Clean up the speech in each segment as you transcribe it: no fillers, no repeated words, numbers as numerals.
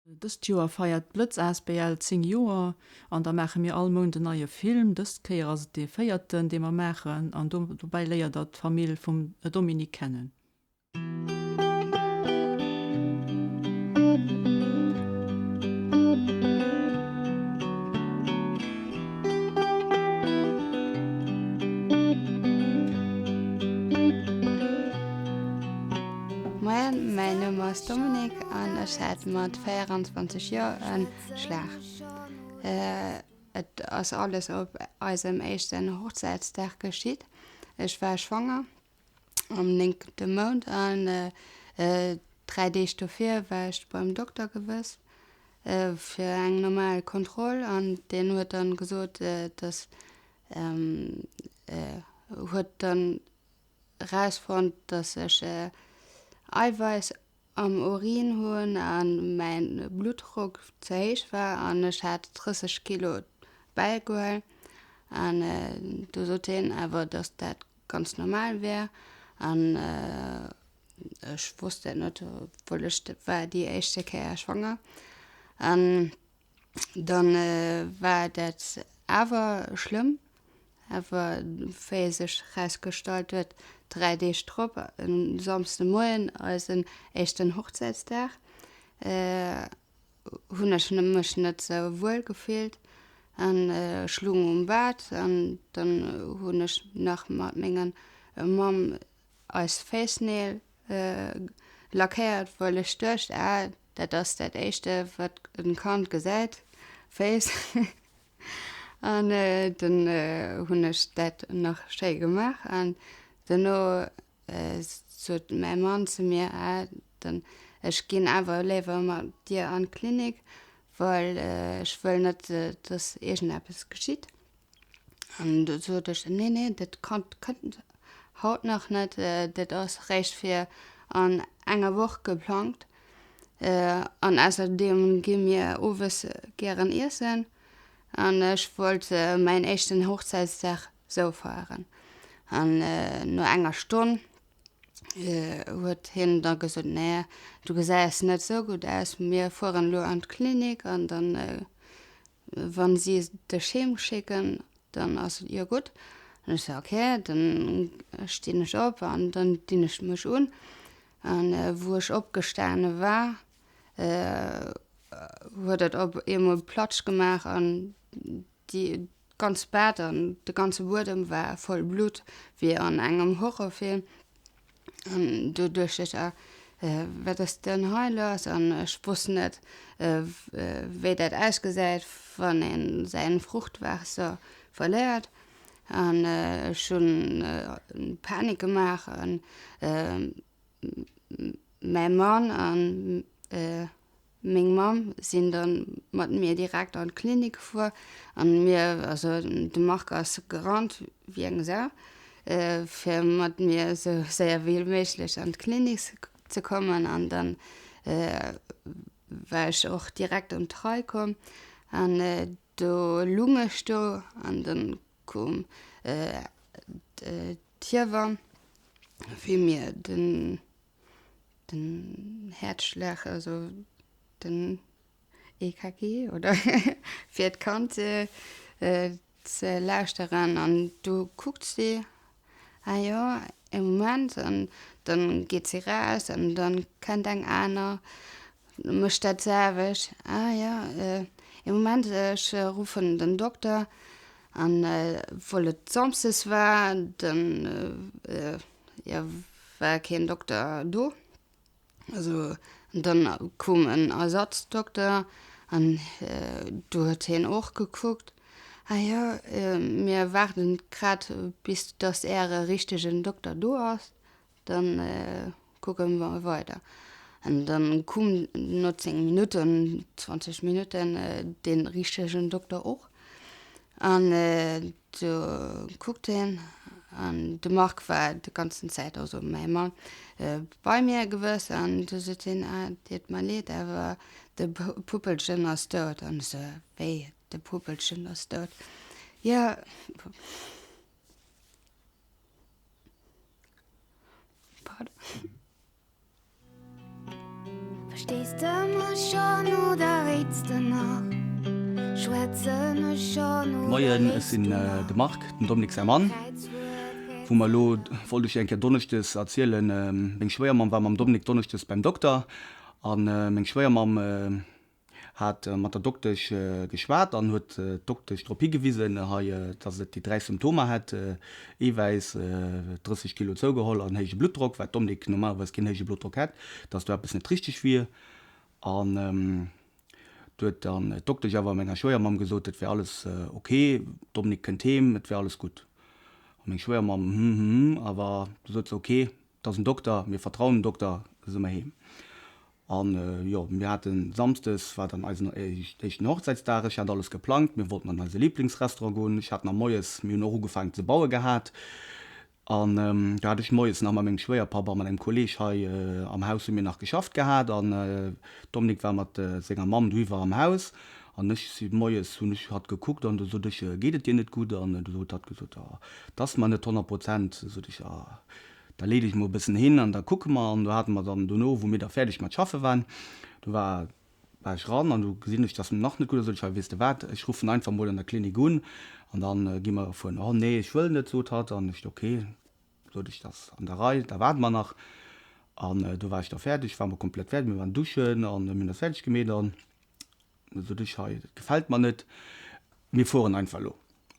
Dëst Joer feiert d'Blëtz asbl 10 Joer an da maache mir all Mount en neie Film. Dëst Kéier ass et dee véierten, dee mer maachen an dobäi léiert der d'Famill vum Dominique kennen. Moien, mäin Numm ass Dominique an ech hat mat 24 Joer en Schlag. Et ass alles op eisem éischten Hochzäitsdag geschitt. Ech war schwanger am néngte Mount an 3 Deeg dofir war ech beim Dokter gewëss fir eng normal Kontroll an deen huet dann gesot, dass huet dann Rausfonnt dass ech Eiweiss am Urin hunn an mäin Bluttdrock ze héich war an ech hat 30 Kilo bäigehuel an do sot hien awer dass dat ganz normal wär an ech wosst dat net obwuel ech war déi éischte Kéier schwanger an dann war dat awer schlëmm. Awer wéi sech rausgestallt huet, 3 Deeg drop, en Samsde Moien, eisen éischten Hochzäitsdag, hunn ech mech net sou wuel gefillt an ech lung um Bett an dann hunn ech nach mat menger Mamm eis Féissneel lackéiert, well ech duecht, ah dat ass dat éischte wat en Kand gesäit, Féiss. An dann hunn ech dat nach schéi gemaach an duerno sot mäi Mann zu mir, ah dann ech ginn awer léiwer mat dir an d'Klinik, well ech wëll net, dass iergendeppes geschitt. An du sot ech, nee nee, dat Kand kënnt haut nach net, dat ass réischt fir an enger Woch geplangt. An ausserdeem gi mir owes gären iessen an ech wollt mäin éischten Hochzäitsdag sou feieren. An no enger Stonn huet hien da gesot, nee, du gesäis net sou gutt aus, mir fueren elo an d'Klinik an dann, wann si dech heem schécken, dann ass et jo gutt. An ech sou, okay, dann stinn ech op an dann dinn ech mech un. An wou ech opgestane war, huet et op eemol Platsch gemaach an déi ganz Bett an de ganze Buedem war voll Blutt, wéi an engem Horrorfilm. An do duecht ech, ah, wat ass denn hei lass? An ech wosst net, wéi dat ausgesäit, wann ee säin Fruchtwaasser verléiert. An ech hunn Panik gemaach an mäi Mann an meng Mamm sinn da mat mir direkt an d'Klinik gefuer. An mir, also de Marc ass gerannt wéi eng Sau, fir mat mir esou séier wéi méiglech an d'Klinik ze kommen. An dann war ech och direkt an d'Rei komm. An Do lung ech do an dann koum d'Hiewamm fir mir den den Häerzschlag, also den EKG oder fir d'Kand ze lauschteren an du kuckt si, ah jo e Moment an dann geet si raus an dann kennt eng aner Mécht dat selwecht. Ah jo, ee Moment, ech ruffen den Dokter an. Well et Samsdes war, dann jo war keen Dokter do. Also dann koum en Ersatzdokter an do huet hien och gekuckt. Ah jo, mir waarden grad bis dass äre richtegen Dokter do ass. Dann kucke mer weider. An dann koum no 10 Minutten, 20 Minutten dee richtegen Dokter och. An do kuckt hien an de Marc war déi ganzen Zäit, also mäi Mann, bei mir gewëss. An du sot hien, ah, deet mer leed, awer de Puppelchen ass dout. An ech sou, wéi, de Puppelchen ass dout? Jo. Verstees de mech schonn oder réits de nach? Schwätzen ech schonn oder Moien, ech léifs sinn du nach? de Marc, dem Dominique säi Mann. Wou mer elo, wollt ech eng Kéier Donneschdes erzielen, meng Schwéiermamm war mam Dominique Donneschdes beim Dokter an meng Schwéiermamm hat mat der Doktesch geschwat an huet d'Doktesch drop higewisen, hei, dass et déi 3 Symptomer hätt, Eewäiss, 30 Kilo zougeholl an héije Bluttdrock, wat d'Dominique normalerweis keen héije Bluttdrock hätt, dass do eppes net richteg wier. An du huet dann d'Doktesch awer menger Schwéiermamm gesot, et wär alles ok, d'Dominique kënnt heem, et wär alles gutt. A meng Schwéiermamm, hm, hm, hm, awer du sot se, ok, et ass en Dokter, mir vertrauen dem Dokter, da si mer heem. An jo, mir haten Samsdes war dann eisen éischten Hochzäitsdag. Ech hat alles geplangt, mir wollten an eise Liblingsrestaurant goen. Ech hat nach moies, mir hunn och ugefaangen ze baue gehat. An do hat ech moies nach mat mengem Schwéierpapp a mat engem Kolleeg hei am Haus hu mir nach geschafft gehat. An Dominique war mat senger Mamm doiwwer am Haus. An ech si moies, hunn ech hatt gekuckt an du sot ech, Geet et dir net gutt? An du huet hatt gesot, Oh, 't ass mer net 100%. Sot ech, Oh, Da lee dech mol e bëssen hin an da kucke mer. An do hate mer dann dono, wou mir da fäerdeg mat schaffe waren, do war war ech ran an du gesinn ech, dass en nach net gutt ass. Sot ech, hei, weess de wat, ech ruffen einfach mol an der Klinik un an da gi mer erfueren. Oh nee, ech wëll net, sot hatt. An ech, ok, sot ech, dat ass an der Rei, da waarde mer nach. An do war ech da fäerdeg, war mer komplett fäerdeg, mir waren duschen an mir hunn dat fäerdeg gemeet an. Da sot ech, hei, dat gefält mer net, mir fueren einfach elo.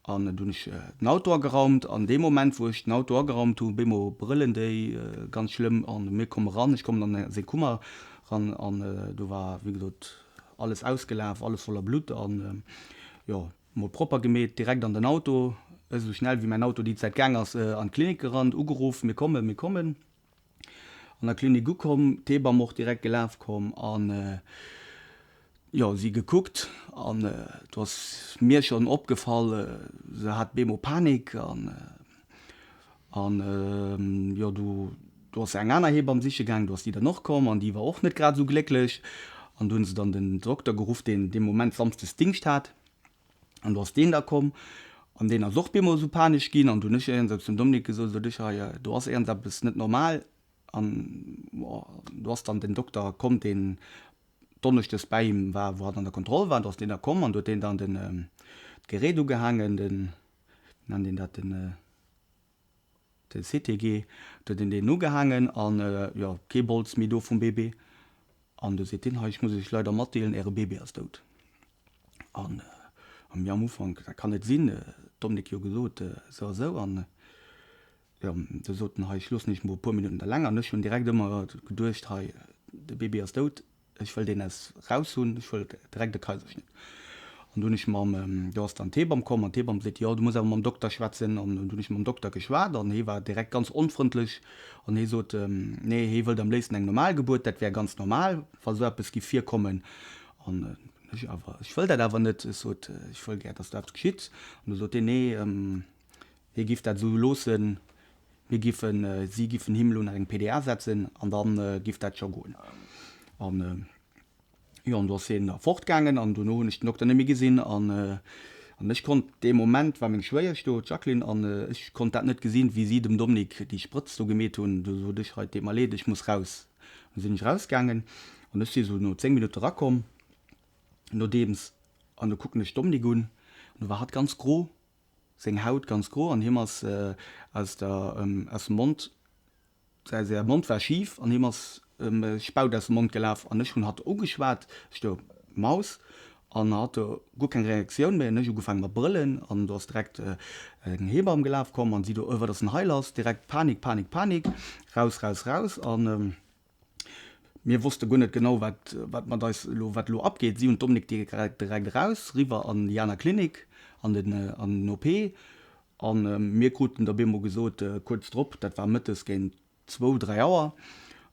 An du hunn ech den Auto ageraumt an dee Moment, wou ech den Auto ageraumt hu, bemol brëllen déi ganz schlëmm an mir komme ran, ech kommen an seng Kummer ran an do war, wéi gesot, alles ausgelaf, alles voller Blutt an jo, mol propper gemeet, direkt an den Auto, esou schnell wéi mäin Auto déi Zäit gaang ass, an d'Klinik gerannt, ugeruff, mir kommen, mir kommen. An der Klinik ukomm, d'Hebamm och direkt gelaf komm an jo si gekuckt an do ass mir schonn opgefall, se hat bemol Panik an an jo do do ass se eng aner Hebamm siche gaang, do ass déi dann och komm an déi war och net grad esou glécklech an do hunn se dann den Dokter geruff, deen dee Moment samsdes Dingscht hat. An do ass deen da komm an deen ass och bemol esou panesch ginn an du hunn ech iergendwou zum Dominique gesot, sot ech, hei do ass iergendeppes net normal an do ass dann den Dokter komm, deen donneschdes bäi him war, wou hatt an der Kontroll war, do ass deen da komm an do huet deen dann den d'Gerät ugehaangen, den, wéi nennt een dat, den. De CTG, do huet een deen ugehaangen an jo, kee Bols méi do vum Bébé. An du seet deen, hei, ech muss iech leider matdeelen, äre Bébé ass dout. An a mir am Ufank, dat kann net sinn, Dominique jo gesot, esou a sou. An jo, du sot en, hei, ech loossen iech mol e puer Minutten eleng. An ech hunn direkt ëmmer geduecht, hei, de Bébé ass dout. Ech wëll deen aus raus hunn, ech wëll direkt e Kaiserschnitt. An du hunn ech mam, do ass dann d'Hebamm komm an d'Hebamm seet, jo du muss awer mam Dokter schwätzen. An du hunn ech mam Dokter geschwat an hee war direkt ganz onfrëndlech an hee sot, nee hee wëllt am léifsten eng normal Gebuert, dat wär ganz normal wa sou eppes giff virkommen. An ech awer, ech wëll dat awer net, ech sot, ech wëll gär, dass do eppes geschitt. An du sot hien, nee, Hie giff dat esou loossen, mir giffen, si giffen him elo nach eng PDA setzen an da giff dat scho goen. An jo, an do ass hien da fortgaangen an dono hunn ech den Dokter net méi gesinn an an ech konnt dee Moment war meng Schwéiesch do, d'Jacqueline, an ech konnt dat net gesinn, wéi si dem Dominique déi Sprëtz do gemeet hunn. Du sot ech, hei, et deet mer leed, ech muss raus. An du sinn ech rausgaangen an ech si sou no 10 Minutte rakomm, nodeems, an du kucken ech Dominique un an du war hatt ganz gro. Seng Haut ganz gro an him ass aus der aus dem Mond, säi säi Mond war schif an him ass Spaut aus dem Mond gelaf an ech hunn hatt ugeschwat, ech do Maus an hatt do guer keng Reaktioun méi an ech ugefaange mat brëllen an do ass direkt eng Hebamm gelaf komm an si do, oh wat ass denn hei lass, direkt Panik, Panik, Panik, raus, raus, raus an. Mir wosste guer net genau, wat, wat mat eis elo, wat elo abgeet. Si hunn d'Dominique direkt, direkt eraus, riwwer an déi aner Klinik, an den, an den OP. A mir kruten da bemol gesot, kuerz drop, dat war mëttes géint zwou, 3 Auer,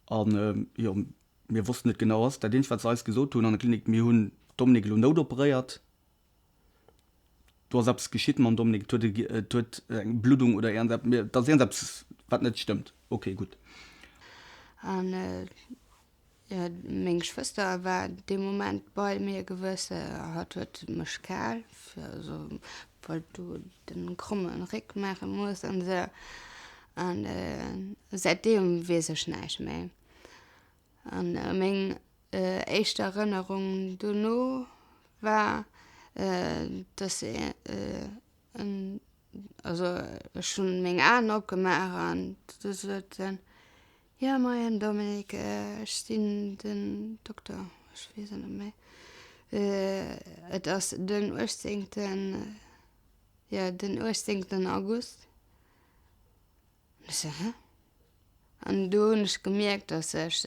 an jo, mir wossten net genau, ass dat eenzegt, wat se eis gesot hunn an der Klinik, mir hunn d'Dominique elo noutoperéiert. Do ass eppes geschitt mam Dominik, et huet, et huet eng Bluddung oder iergendeppes, mee et ass iergendeppes, wat net stëmmt. Ok, gutt. An jo, meng Schwëster war dee Moment bei mir gewëss, hatt huet mech kal, also well du den kromme Réck maache muss an esou. An säitdeem weess ech näischt méi. An meng. éischt Erënnerung dono war, dass en, also ech hunn meng Aen opgemaach an du sot en, Jo moien Dominique, ech sinn den Dokter, ech weess et net méi, et ass den 18. Jo den 18. August. An ech sou, hä? An do hunn ech gemierkt, dass ech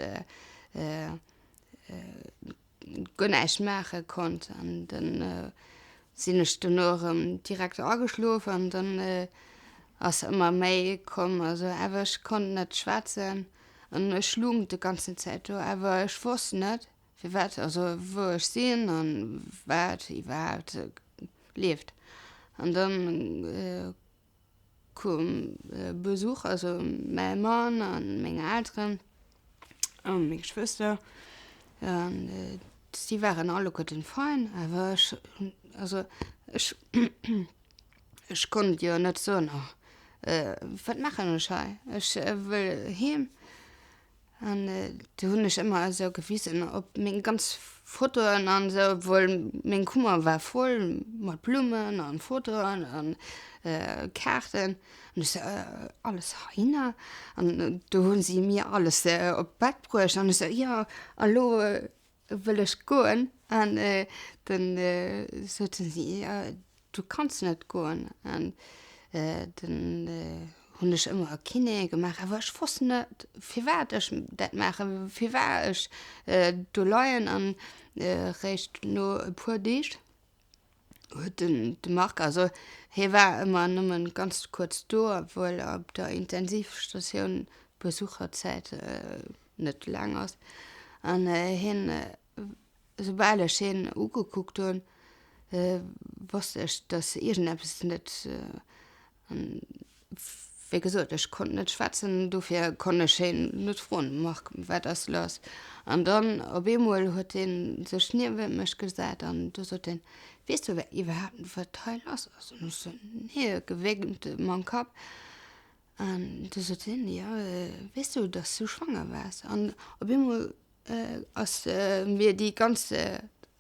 guer näischt maache konnt an dann sinn ech dono erëm direkt ageschlof an dann ass ëmmer méi komm, also awer ech konnt net schwätzen an ech lung de ganzen Zäit do, awer ech wosst net firwat, also wou ech sinn an wat iwwerhaapt leeft an dann Koum Besuch, also mäi Mann a meng Elteren a meng Schwëster. An si waren alleguerten fein, awer ech, also ech, ech konnt jo net soen, oh wat maachen ech hei, ech wëll heem. An do hunn ech ëmmer esou gewisen op meng ganz Fotoen an esou, obwuel meng Kummer war voll mat Blummen an Fotoen an Kaarten. An ech sou, alles heihinner? An do hu si mir alles op d'Bett bruecht an ech sou, jo, a lo wëll ech goen. An dann soten si, jo, Du kanns net goen. An dann hunn ech ëmmer e Kiné gemaach, awer ech wosst net, firwat ech dat maachen, firwat ech do leien. An réischt no e puer Deeg huet den de Marc, also hie war ëmmer nëmmen ganz kuerz do, obwuel op der Intensivstatioun d'Besucherzäit net laang ass, an hien Soubal ech hien ugekuckt hunn, wosst ech, dass iergendeppes net, an wéi gesot, ech konnt net schwätzen, dofir konnt ech hien net froen, Marc, wat ass lass? An dann op eemol huet hien sech niewent mech gesat an du sot hien, Weess du iwwerhaapt wat hei lass ass? An ech sou, Nee, gewénkt mam Kapp. An du sot hien, Jo, weess du, dass du schwanger waars? An op eemol ass mir déi ganz,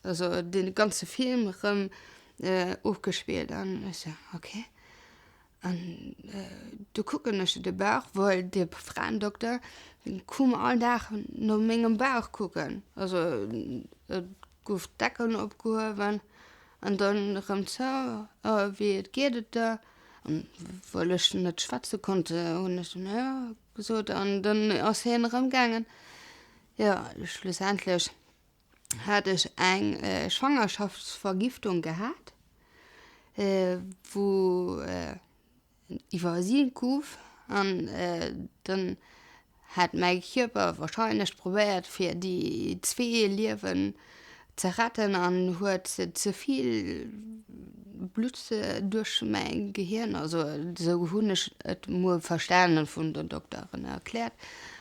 also dee ganze Film erëm ofgespillt an ech sou, ok. An du kucken ech de Bauch, well de Fraendokter koum all Dag no mengem Bauch kucken. Also et gouf d'Decken opgehuewen an dann erëm zou, oh wéi et geet et der? An well ech net schwätze konnt, hunn ech dann, jo. Gesot an dann ass hien erëm gaangen. Jo, schlussendlech hat ech eng Schwangerschaftsvergiftung gehat, wou iwwersi gouf an dann hat mäi Kierper wahrscheinlech probéiert fir déi zwee Liewen ze retten an huet ze vill Blutt duerch mäi Gehirn, also esou hunn ech et mol verstanen, vun den Dokteren erkläert,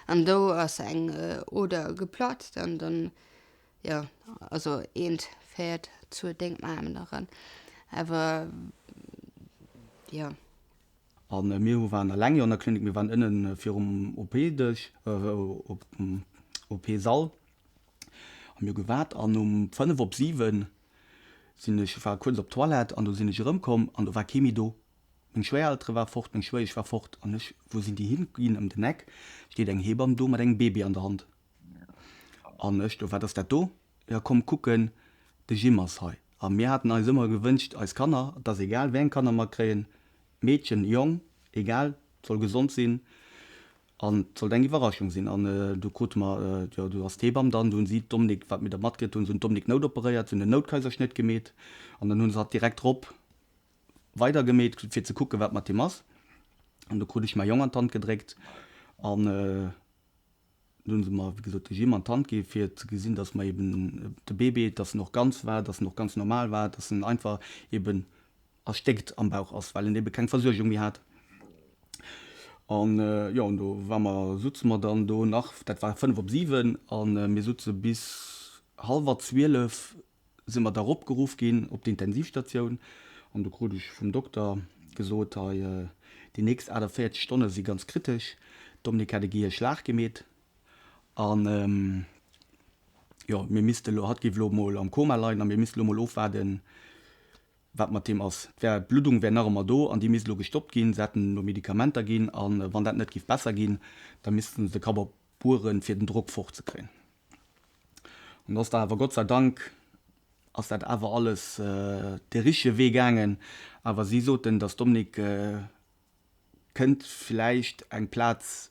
an do ass eng Oder geplatzt an dann, jo, also eent féiert zu deem aneren, awer jo. A mir hu waren eleng jo an der Klinik, mir waren ënne virum OP-Dësch, OP-Sall. A mir hu gewaart an um 5 op 7 sinn ech, war kuerz op d'Toilette an do sinn ech erëmkomm an do war kee méi do. Meng Schwéiereltere war fort, meng Schwéiesch war fort an ech, wou sinn déi hin? Ginn ëm den Eck, steet eng Hebamm do mat engem Baby an der Hand an ech do, wat ass dat do? Jo komm kucken, de Jim ass hei. A mir haten eis ëmmer gewënscht, eis Kanner, et ass egal wéi eng Kanner mer kréien, Meedchen, Jong, egal, soll gesond sinn An et sollt eng Iwwerraschung sinn. An du krute mer, jo, du ass d'Hebamm dann, du hunn si d'Dominique, wat mir da matkritt hunn, se hunn d'Dominique noutoperéiert, se hunn en Noutkaiserschnëtt gemeet an dann hu se hatt direkt drop weider gemeet, fir ze kucken, wat mat him ass. An du krut ech mäi Jong an d'Hand gedréckt an du hunn se mer, wéi gesot, de Jim an d'Hand gi fir ze gesinn, dass mer eben de Bébé, dass en och ganz war, dass en och ganz normal war, dass en einfach eben erstéckt am Bauch ass, well en ebe keng Versuergung méi hat. An jo, an do war mer, sutze mer dann do nach, dat war 5 op 7, a mir sutze bis hallwer 12 si mer da ropgeruff ginn op d'Intensivstatioun. An do krut ech vum Dokter gesot, hei déi nächst 48 Stonne si ganz kritesch, d'Dominique hätt e Gehierschlag gemeet. An. Jo, mir misste lo, hatt géif elo mol am Koma leien a mir misste lo mol ofwaarden, wat mat deem ass. Et wär, d'Bluddung wär nach ëmmer do an déi misst elo gestoppt ginn. Se hätten elo Medikamenter ginn a wann dat net géif besser ginn, da missten se de Kapp op bueren, fir den Drock fort ze kréien. An do ass da awer Gott sei Dank ass dat awer alles de richtege Wee gaangen. Awer si soten, datt Dominique kënnt villäicht eng Plaz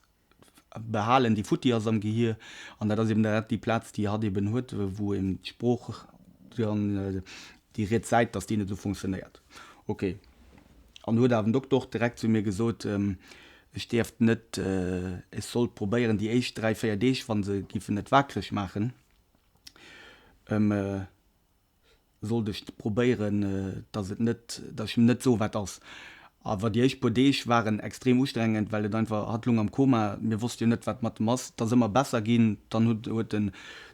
behalen, déi futti ass am Gehier, an dat ass eben dat déi Plaz, déi hatt eben huet, wou eben d'Sprooch dann déi riets Säit, datt déi net esou funktionéiert. Ok. An huet awer den Dokter och direkt zu mir gesot, ech däerft net, ech sollt probéieren déi éischt 3, 4 Deeg, wa se giffen et waakreg maachen, sollt ech probéieren, dass et net, dass ech em net soe wat ass. Awer déi éischt puer Deeg waren extrem ustrengend, well et einfach, hatt lung am Koma, mir wosste jo net wat mat em ass. Et ass ëmmer besser ginn, dann huet huet den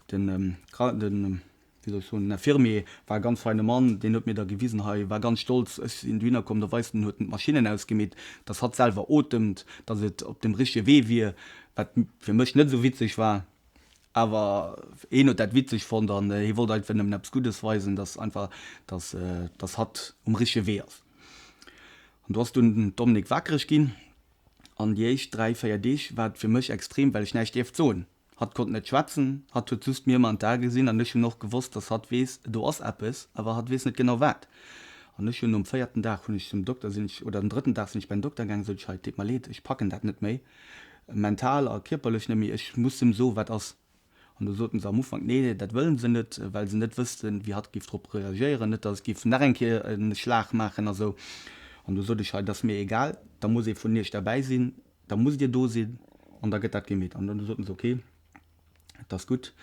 den den wéi soll ech soen, den Infirmier war e ganz feine Mann, deen huet mir da gewisen, hei, war ganz stolz, ech sinn dohinner komm, da weist en, huet en d'Maschinnen ausgemeet, dass hatt selwer otemt, dass et op dem richtege Wee wier, wat fir mech net esou witzeg war. Awer heen huet dat witzeg fonnt an hee wollt einfach nëmmen eppes Guddes weisen, dass einfach, dass, dass hatt um richtege Wee ass. An do ass dunn den Dominique wakereg ginn an déi éischt 3, 4 Deeg war et fir mech extrem, well ech näischt dierft soen. Hatt konnt net schwätzen, hatt huet just mir ëmmer an d'Ae gesinn an ech hunn och gewosst, dass hatt weess, do ass eppes, awer hatt weess net genau wat. An ech hunn nom véierten Dag hunn ech zum Dokter sinn ech, oder den drëtten Dag sinn ech bei den Dokter gaangen, sot ech, hei, et deet mer leed, ech packen dat net méi. Mental a kierperlech net méi, ech muss em soen, wat ass. An do soten se am Ufank, nee, dat wëllen se net, well se net wëssten, wéi hatt géif drop reagéieren, net datt et géif nach eng Kéier e Schlag maachen a sou. An do sot ech, hei, dat ass mir egal, da muss ee vun iech derbäi sinn, da musst dir do sinn an da gëtt dat gemeet. An du soten se, okay, et ass gutt,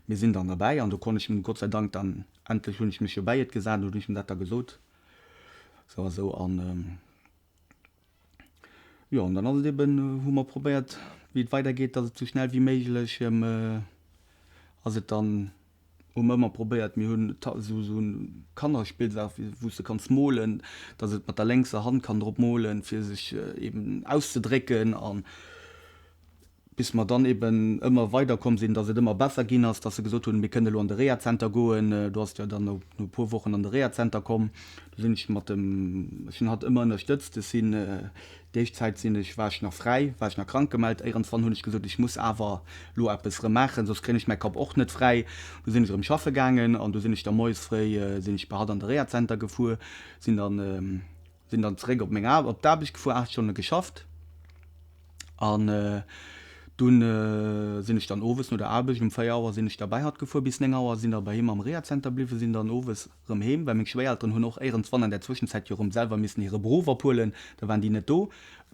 mir sinn dann derbäi. An do konnt ech em Gott sei Dank dann, endlech hunn ech mech jo bäi et gesat, an do hunn ech em dat da gesot, sou a sou. An. Jo, an dann ass et eben, hu mer probéiert, wéi et weidergeet, dass et sou schnell wéi méiglech ass et dann, hu mer ëmmer probéiert, mir hunn esou esou Kannerspillsaach, wou s de kanns molen, dass et mat der lénkser Hand kann drop molen, fir sech eben auszedrécken an. Bis mer dann eben ëmmer weider komm sinn, dass et ëmmer besser ginn ass, dass se gesot hunn, mir kënnen elo an de Rehazenter goen. Do ass jo dann no e puer Wochen an de Rehazenter komm. Do sinn ech mat dem, ech hunn hatt ëmmer ënnerstëtzt. Ech sinn, déi éischt Zäit sinn ech, war ech nach fräi, war ech nach krank gemellt. Éierenswann hunn ech gesot, ech muss awer elo eppes erëm maachen, soss kréien ech mäi Kapp och net fräi. Du sinn ech erëm schaffe gaangen an du sinn ech da moies fréi sinn ech bei hatt an de Rehazenter gefuer, sinn dann, Sinn dann zeréck op meng op d'Aarbecht gefuer, 8 Stonne geschafft an dunn sinn ech dann owes no der Aarbecht um 4 Auer sinn ech da bei hatt gefuer bis 9 Auer, sinn da bei him am Rehazenter bliwwen, sinn dann owes rëm heem, well meng Schwéierelteren hunn och éierenswann an der Zwëschenzäit jo rëm selwer missen hire Beruff ophuelen, da waren déi net do.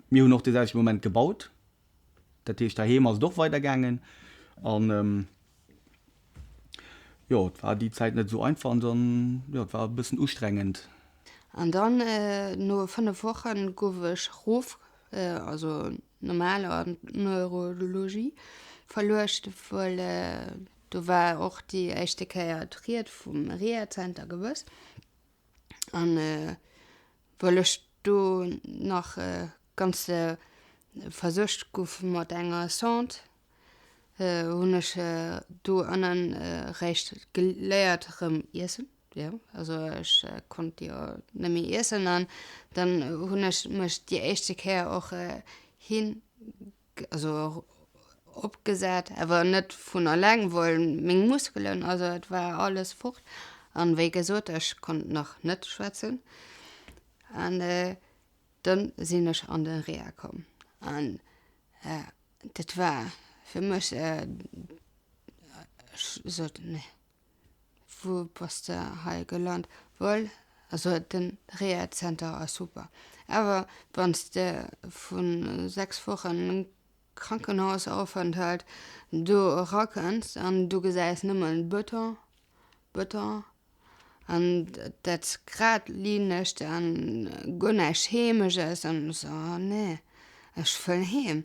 Mir hunn och dee selwechte Moment gebaut, dat heescht heiheem ass et och weidergaangen an. Jo, et war déi Zäit net esou einfach an dann, jo, et war e bëssen ustrengend. An dann no 5 Wochen gouf ech rof, also normal an d'Neurologie verluecht, well do war och déi éischte Kéier d'Ried vum Rehazenter gewëss. An well ech do nach ganz versuergt gouf mat enger Sonde, hunn ech do ënnen réischt geléiert erëm iessen, jo, also ech konnt jo net méi iessen an dann hunn ech mech déi éischte Kéier och hin, also opgesat, awer net vun alleng, well meng Muskelen, also et war alles fort an wéi gesot, ech konnt nach net schwätzen an dann sinn ech an de Rehab komm an Dat war fir mech, ech sot, nee, wou bass de hei gelant? Well, also den Rehazenter ass super, awer wann s de vu 6 Wochen Krankenhausaufenthalt do erakënns an du gesäis nëmmen Beton, Beton, An dat Gradlinegt an guer näischt Heemeges an ech sou, oh nee, ech wëll heem.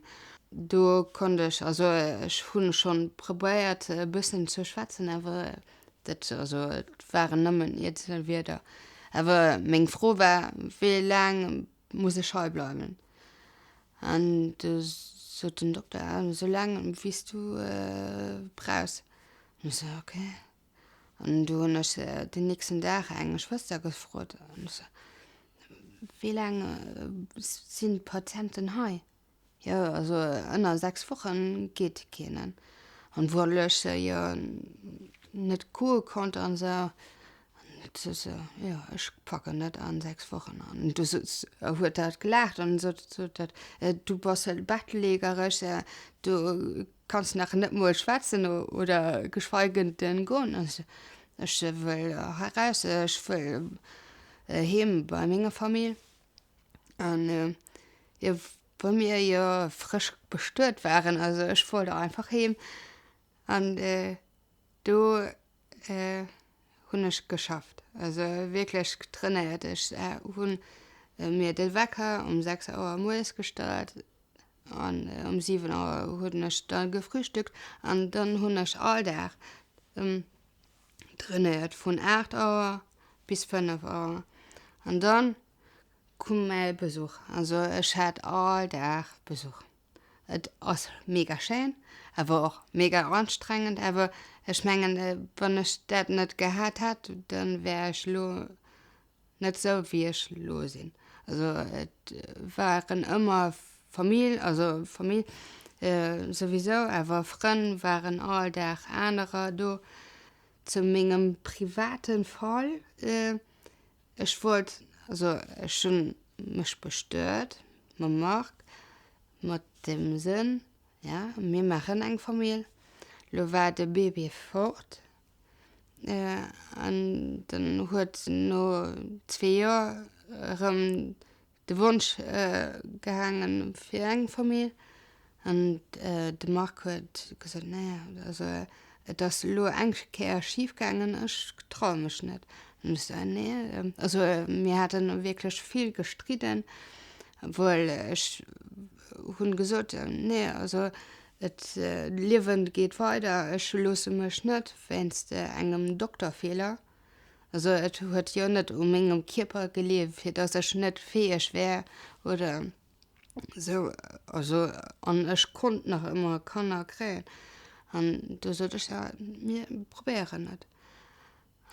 Do konnt ech, also ech hu schonn probéiert e bëssen ze schwätzen, awer dat, also et waren nëmmen eenzel Wierder. Awer meng Fro war, wéi laang muss ech hei bleiwen? An du sot den Dokter, esou laang wéi s du brauchs. An ech sou, ok. An du hunn ech den nächsten Dag eng Schwëster gefrot, an ech sou, wéi laang sinn d'Patienten hei? Jo, also ënner 6 Wochen geet keen. An well ech jo net goe konnt an esou, an sou, jo ech packen net an 6 Wochen. An du huet dat gelaacht an sot sot dat, du bass bettlägereg, du kanns nach net mol schwätzen oder geschweige denn goen. An ech sou, ech wëll eraus, ech wëll heem bei menger Famill. An jo, wa mir jo frësch bestuet waren, also ech wollt einfach heem. An do hunn ech geschafft, also wierklech trainéiert. Ech hunn mir de Wecker um 6 Auer mueres gestallt an um 7 Auer hunn ech da gefrühstückt an dann hunn ech all Dag trainéiert vun 8 Auer bis 5 Auer an dann Koum mäi Besuch, also ech hat all Dag Besuch. Et ass mega schéin, awer och mega anstrengend, awer ech mengen wann ech dat net gehat hätt, dann wär ech lo net sou wéi ech lo sinn. Also et waren ëmmer Famill, also Famill souwisou, awer Frënn waren all Dag anerer do. Zu mengem private Fall, Ech wollt, also ech hunn mech bestuet mam Marc, mat dem Sënn, ja mir maachen eng Famill. Lo war de Bébé fort an dann huet no zwee Joer erëm de Wonsch gehaangen fir eng Famill an de Marc huet gesot, nee also et ass elo eng Kéier schif gaangen, ech traue mech net. An ech sou, nee, also mir hate wierklech vill gestridden, obwuel ech hunn gesot, nee also et d'Liewen geet weider, ech loosse mech net wéinst engem Dokterfeeler Also et huet jo net u mengem Kierper geleeë fir datt ech net fäeg wär oder esou. Also an ech konnt nach ëmmer Kanner kréien. An du sot ech, ja mir probéieren et.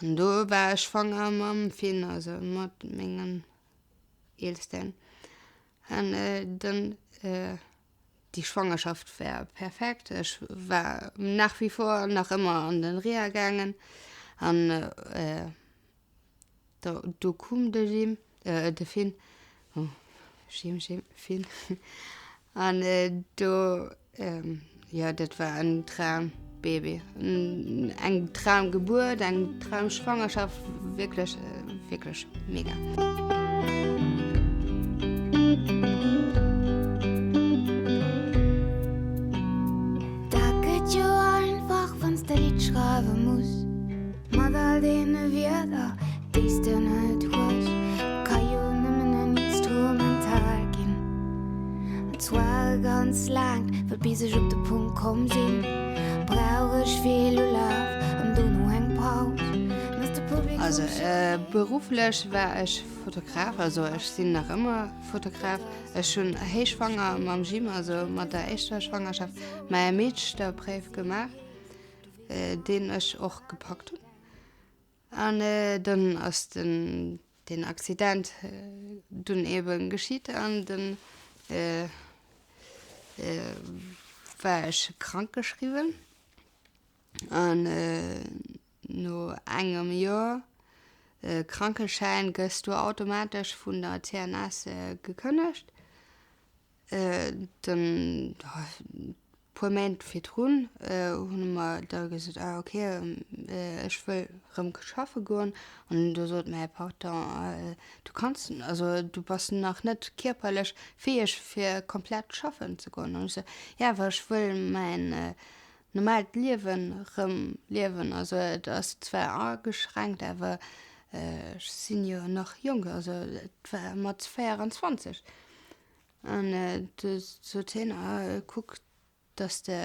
An do war ech schwanger mam Finn, also mat mengem Eelsten. An dann Déi Schwangerschaft war perfekt. Ech war nach wie vor nach ëmmer an den Reha gaangen an do koum de Jim, de Finn, oh Jim, Jim, Finn an do, jo dat war en Traumbaby, eng Traumgebuert, eng Traumschwangerschaft, wierklech, wierklech mega. Dat gëtt jo einfach wann s de Lidd schreiwe muss mat all deene Wierder déi s de net hues. Ka jo nëmmen en Instrumental ginn an zwar e ganz laangt, well bis ech op de Punkt komm sinn, brauch ech vill Ulaf an dono eng Paus. Also berufflech war ech Fotograf, also ech sinn nach ëmmer Fotograf. Ech hunn héichschwanger mam Jim, also mat der éischter Schwangerschaft, mäi Meeschterpréif gemaach, deen ech och gepackt hunn. An dann ass den deen Accident dunn eebe geschitt an dann war ech krankgeschriwwen. An No engem Joer Krankeschäin gëss du automatesch vun der CNS gekënnegt. Dann puer Méint virdrun hunn mer da gesot, ah ok, ech wëll rëm schaffe goen. An du sot mäi Patron, du kanns, also du bass nach net kierperlech fäeg fir komplett schaffen ze goen. An ech sou, jo awer ech wëll mäin Normaalt Liewen rëm liewen. Also et ass zwar ageschränkt, awer ech sinn jo nach jonk, also et war mat 24. An du sot hien, kuck dass de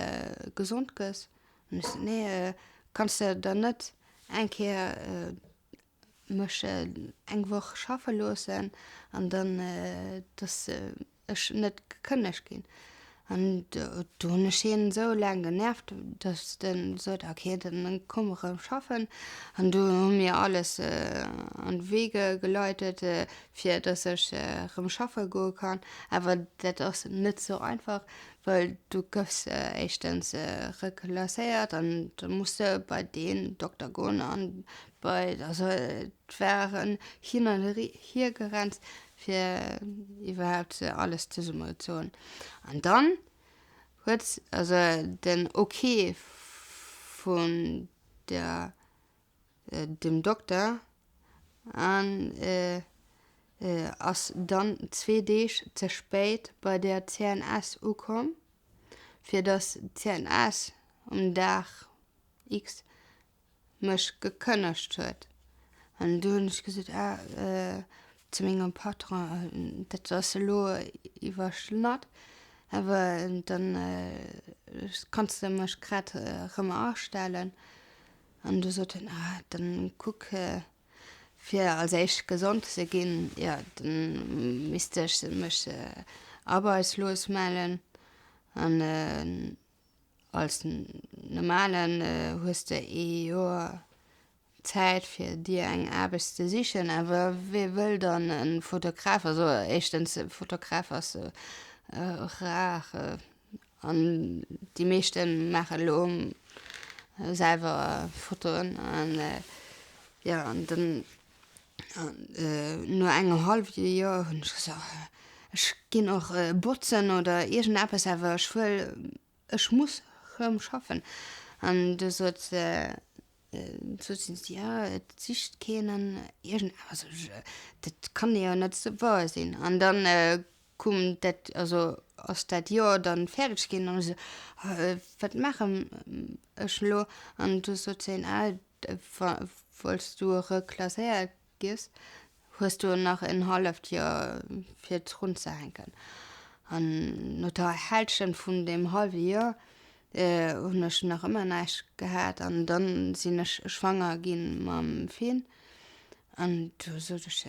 gesond gëss. An ech sot, nee, kanns de dann net eng Kéier mech eng Woch schaffe loossen an dann dass ech net gekënnegt ginn. An do hunn ech hien esou laang genervt, datt en sot, ok, dann komm erëm schaffen. An du hu mir alles an d'Wee geleitet, fir datt ech erëm schaffe goe kann. Awer dat ass net esou einfach, well du gëffs éischtens reklasséiert an da muss de bei deen Dokter goen an bei, also et war en Hin an Hiergerenns. fir iwwerhaapt alles zesummegezoen. An dann huet also den Ok vun der dem Dokter an ass dann zwee Deeg ze spéit bei der CNS ukomm, fir dass d'CNS um Dag X mech gekënnegt huet. An du hunn ech gesot, ah, zu mengem Patron, dat ass elo iwwerschnatt, awer dann kanns de mech grad erëm astellen. An du sot en, ah, dann kuck fir als éischt gesond ze ginn, jo, dann misst ech mech arbeitslos mellen. An Als Normalen hues de ee Joer Zäit fir dir eng Aarbecht ze sichen, awer wee wëll dann e Fotograf? Also éischtens, e Fotograf ass rar an déi meeschte maache elo selwer Fotoen an jo an dann No engem hallwe Joer hunn ech gesot, ech ginn och botzen oder iergendeppes, awer ech wëll, ech muss rëm schaffen. An du sot sot si, jo et sicht keen an iergendeppes. Dat kann jo net wouer sinn. An dann koum dat, also ass dat Joer dann fäerdeg ginn an ech sou, wat maachen ech elo? An du sot si, ah Falls du reklasséiert giss, hues du nach en halleft Joer fir drun ze hänken. An no der Hälschent vun deem hallwe Joer hunn ech nach ëmmer näischt gehat an dann sinn ech schwanger gi mam Finn. An du sot ech,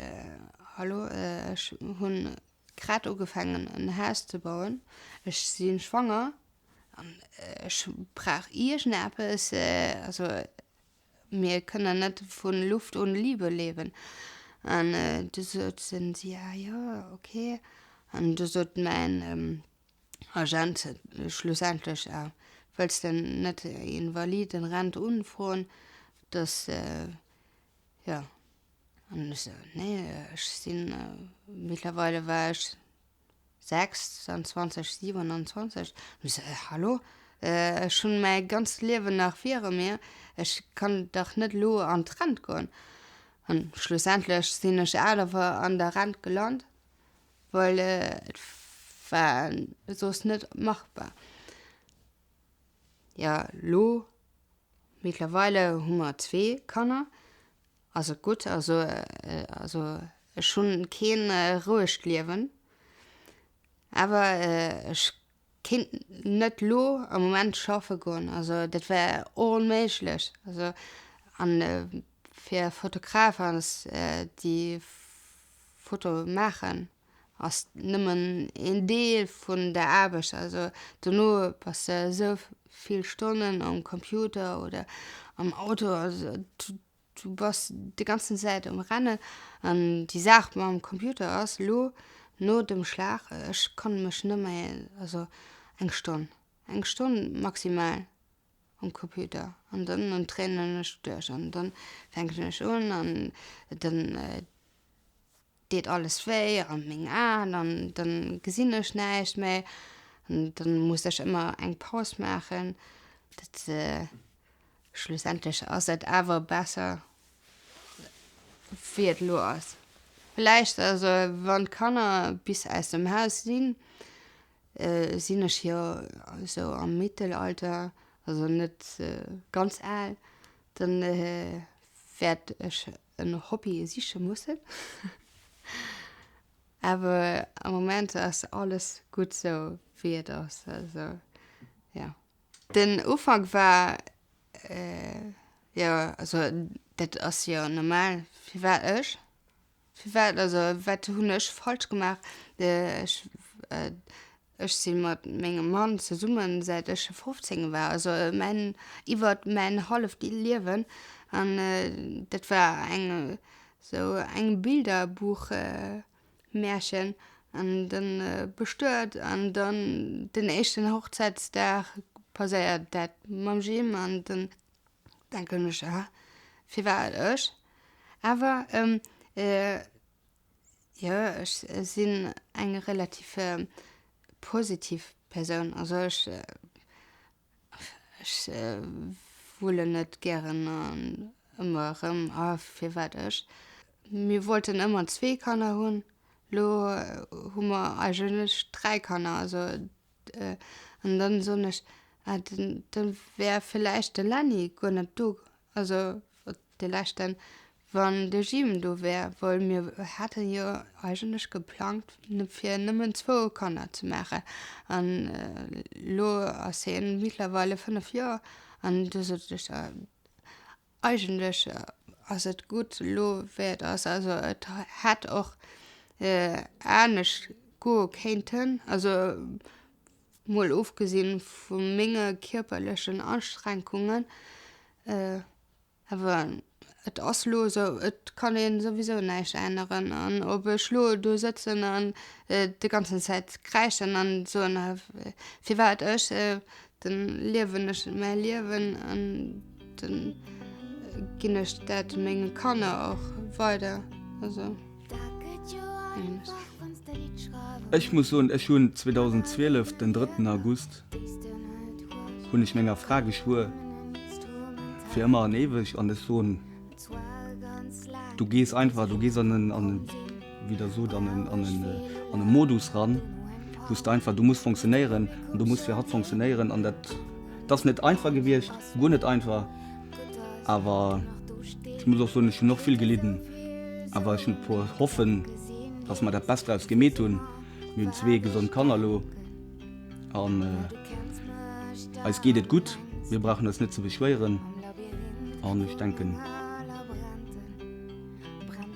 Hallo, ech hunn grad ugefaangen en Haus ze bauen, ech si schwanger An ech brauch iergendeppes, also mir kënnen net vu Luft und Liebe leben. An du soten si, ah jo, okay. An du sot mäin Agent schlussendlech, ah, wëlls de net Invalidenrent unfroen, dass, jo. An ech sou, nee, ech sinn, mittlerweile war ech 26, 27, ech sou, hallo, ech hunn mäi ganzt Liewen nach viru mir, ech kann dach net elo an d'Rent goen. An schlussendlech sinn ech awer an der Rent gelant, well et war soss net machbar. Jo, elo mittlerweile hu mer zwee Kanner, Ass et gutt? Also, also ech hunn keen rouegt Liewen, awer ech kéint net lo am Moment schaffe goen, also dat wär onméiglech. Also an fir Fotograf ass déi Foto maachen ass nëmmen een Deel vun der Aarbecht. Also dono bass de esou vill Stonnen um Computer oder am Auto, also du bass déi ganzen Zäit um Rennen. An déi Saach mam Computer ass elo no dem Schlag, ech kann mech net méi, also eng Stonn, eng Stonn maximal um Computer an dann dréinen ech duerch an dann fänken ech un an dann deet alles wéi an meng Aen an dann gesinn ech näischt méi an dann muss ech ëmmer eng Paus maachen. Dat schlussendlech ass et awer besser wéi et elo ass. Villäicht also wann d'Kanner bis aus dem Haus sinn, sinn ech jo esou am Mittelalter, also net ganz al, dann wäert ech en Hobby siche mussen. Awer am Moment ass alles gutt sou wéi et ass, also jo. Den Ufank war jo, also dat ass jo normal, firwat ech? Firwat, also wat hunn ech falsch gemaach? Ech. Ech si mat mengem Mann zesummen säit ech 15 war, also mäin, iwwert mäin halleft Liewen. An dat war eng sou eng Bilderbuch Märchen. An dann bestuet an dann den éischten Hochzäitsdag passéiert dat mam Jim an dann denken ech, ah firwat ech? Awer Jo, ech sinn eng relativ positiv Persoun. Also ech ech wullen net gären an ëmmer erëm, ah firwat ech. Mir wollten ëmmer zwee Kanner hunn, lo hu mer eigentlech 3 Kanner. Also an dann soen ech, ah dann wär villäicht de Lenny guer net do. Also de leschten, wann de Jim do wär, well mir hate jo eigentlech geplangt fir nëmmen zwou Kanner ze maachen an elo ass hien mittlerweile 5 Joer an du sot ech, eigentlech ass et gutt elo wéi et ass. Also et hätt och anescht goe kéinten, also Mol ofgesinn vu menge kierperlechen Astrenkungen, awer et ass lo esou, et kann een souwisou näischt änneren. An ob ech lo do sëtzen an de ganzen Zäit kräischen an soen, firwat ech, dann liewen ech mäi Liewen an dann ginn ech dat menge Kanner och weider. Also. Ech muss soen, ech hunn 2012, den drëtten August, hunn ech menger Fra geschwuer, fir ëmmer an éiweg, an ech soen, du gees einfach, du gees an en, an en, wéi Der sot, an en, an en, an e Modus ran, wou s de einfach, du muss fonctionnéieren an du muss fir hatt fonctionnéieren an dat, dat ass net einfach gewiescht, guer net einfach. Awer ech muss och soen, ech hunn och vill gelidden. Awer ech hoffen, dass mer dat Best draus gemeet hunn. Mir hunn zwee gesond Kanner elo an eis geet et gutt. Mir brauchen eis net ze beschwéieren an ech denken,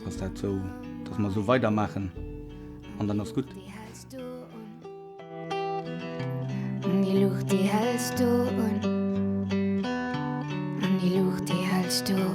dass dat esou, dass mer esou weidermaachen an dann ass gutt. An déi Luucht déi häls du un An déi Luucht déi häls du un.